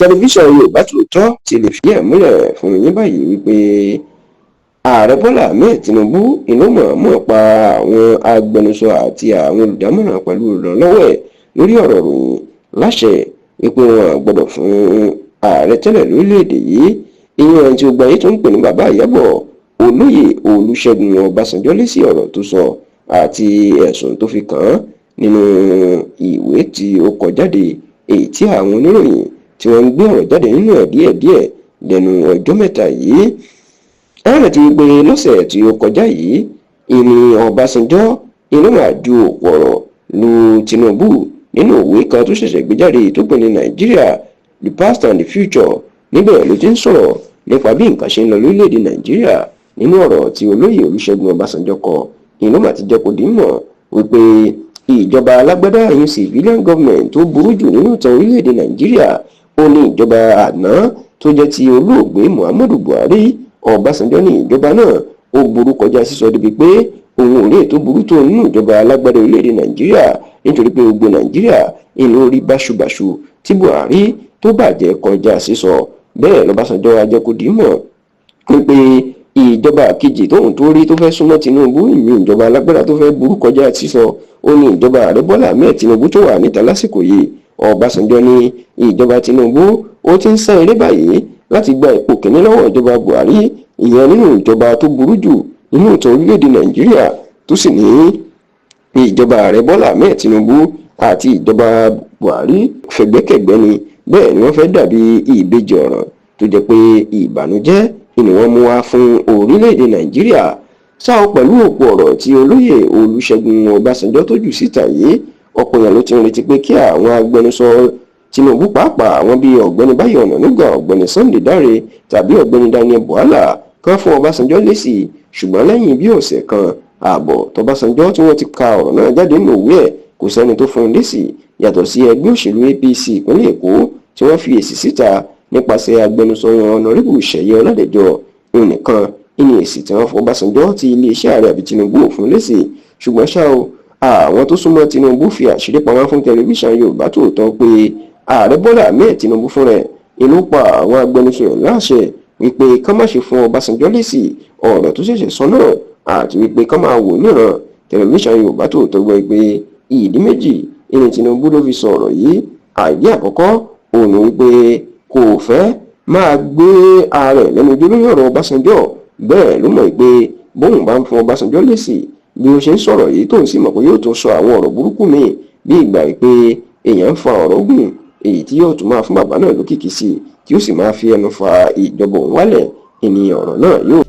Tẹlifíṣàn Yorùbá Tòótọ́ ti lè fi ẹ̀ múlẹ̀ fún yín báyìí wípé Ààrẹ Bọ́lá Ahmed Tinubu inú mọ̀ọ́mọ̀ pa àwọn agbẹnusọ àti àwọn olùdámọ̀ràn pẹ̀lú ìrànlọ́wọ́ ẹ̀ lórí ọ̀rọ̀ ìròyìn láṣẹ wípé wọn gbọ́dọ̀ fún ààrẹ tẹ́lẹ̀ lórílẹ̀‐èdè yìí, ìyẹn ẹni tí ó gbayé tó ń pè ní Bàbá Ìyábọ̀, Olóyè Olúṣẹ́gun Ọbásanjọ́, lésì ọ̀rọ̀ tó sọ àti ẹ̀sùn tó fi kàn án nínú ìwé tí ó kọ jáde, èyí tí àwọn oníròyìn tí wọ́n ń gbé ọ̀rọ̀ jáde nínú ẹ̀ díẹ̀díẹ̀ lẹ́nu ọjọ́ mẹ́ta yìí. Ẹ rántí wípé lọ́sẹ̀ tí ó kọjá yìí, ìní Ọbásanjọ́ inú àjò ọ̀rọ̀ lu Tinubu nínú ìwé kan tó ṣẹ̀ṣẹ̀ gbé jáde tó pè ní Nigeria: The Past and the Future. Níbẹ̀ ló ti ń sọ̀rọ̀ nípa bí nǹkan ṣe ń lọ lórílẹ̀‐èdè Nàìjíríà. Nínú ọ̀rọ̀ tí Olóyè Olúṣẹ́gun Ọbásanjọ́ kọ, ìlú mà ti jẹ́ kó di mọ̀ wípé ìjọba alágbádá ẹ̀yìn, civilian government, tó burú jù nínú ìtàn orílẹ̀‐èdè Nàìjíríà, ó ní ìjọba àná tó jẹ́ ti olóògbé Muhammadu Buhari. Ọbásanjọ́ ní ìjọba náà ó burú kọjá sísọ, débi pé òun ò rí ètò burú tó nínú ìjọba alágbádá orílẹ̀-èdè Nàìjíríà, nítorí pé gbogbo Nàìjíríà ìlú rí báṣubàṣu tí Buhari tó bàjẹ́ kọjá sísọ. Bẹ́ẹ̀ lọ́básanjọ́ ajẹ́kùdímọ̀ wípé ìjọba kejì tóun tó rí tó fẹ́ súnmọ́ Tinubu, ìyún ìjọba alágbádá tó fẹ́ burú kọjá sísọ, ó ní ìjọba Ààrẹ Bọ́lá Ahmed Tinubu tó wà níta lásìkò yìí. Ọbásanjọ́ ní ìjọba Tinubu ó ti ń sán eré báyìí láti gba ipò kìíní lọ́wọ́ ìjọba Buhari, ìyẹn nínú ìjọba tó burú jù nínú ìtàn orílẹ̀-èdè Nàìjíríà, tó sì ní ìjọba Ààrẹ Bọ́lá Ahmed Tinubu àti ìjọba Buhari fẹ̀gbẹ́kẹ̀gbẹ́ ni. Bẹ́ẹ̀ ni wọ́n fẹ́ dàbí ìbejì ọ̀ràn tó jẹ́ pé ìbànújẹ́ ni wọ́n mú wá fún orílẹ̀-èdè Nàìjíríà. Ṣá o, pẹ̀lú òpó ọ̀rọ̀ tí Olóyè Olúṣẹ́gun Ọbásanjọ́ tó jù síta yìí, ọ̀pọ̀ èèyàn ló ti ń retí pé kí àwọn agbẹnusọ Tinubu, pàápàá àwọn bíi Ọ̀gbẹ́ni Báyọ̀ Ọ̀nànúgà, Ọ̀gbẹ́ni Sunday Dáre tàbí Ọ̀gbẹ́ni Daniel Bwala, kan fún Ọbásanjọ́ lésì. Ṣùgbọ́n lẹ́yìn bí ọ̀sẹ̀ kan ààbọ̀ tọbásanjọ́ tí wọ́n ti ka ọ̀rọ̀ náà jáde nínú òwe ẹ̀, kò sẹ́ni tó fún un lésì yàtọ̀ sí ẹgbẹ́ òṣèlú APC ìpínlẹ̀ Èkó, tí wọ́n fi èsì síta nípasẹ̀ agbẹnusọ wọn, Honourable Ṣẹ̀yẹ Ọládẹ̀jọ nìkan ìní èsì tí wọ́n fún Ọbásanjọ́ tí iléeṣẹ́ ààrẹ àbí Tinubu ò fún lésì. Ṣùgbọ́n ṣá o, àwọn tó súnmọ́ Tinubu fi àṣírí pamọ́ fún Tẹlifíṣàn Yorùbá Tòótọ́ pé Ààrẹ Bọ́lá Ahmed Tinubu fún rẹ̀ ìlú pa àwọn agbẹnusọ rẹ̀ láṣẹ wípé ká má ṣe fún Ọbásanjọ́ lésì ọ̀rọ̀ tó ṣẹ̀ṣẹ̀ sọ náà, àti wípé ká máa wò níran. Tẹlifíṣàn Yorùbá Tòótọ́ gbọ́ pé ìdí méjì ìní Tinubu ló fi sọ ọ̀rọ̀ yìí. Àìdí àkọ́kọ́ òun ni wípé kò fẹ́ máa gbé ààrẹ lẹ́nu ijó lórí ọ̀rọ̀ Ọbásanjọ́. Bẹ́ẹ̀ ló mọ̀ pé bóun bá ń fún Ọbásanjọ́ lésì bí ó ṣe ń sọ̀rọ̀ yìí, tóun sì mọ̀ pé yóò tún sọ àwọn ọ̀rọ̀ burúkú míì, bí ìgbà pé èèyàn ń fa ọ̀rọ̀ gùn, èyí tí yóò tún máa fún bàbá náà lókìkí sí i, tí ó sì máa fi ẹnu fa ìjọba òun wálẹ̀, ìní ọ̀rọ̀ náà yóò.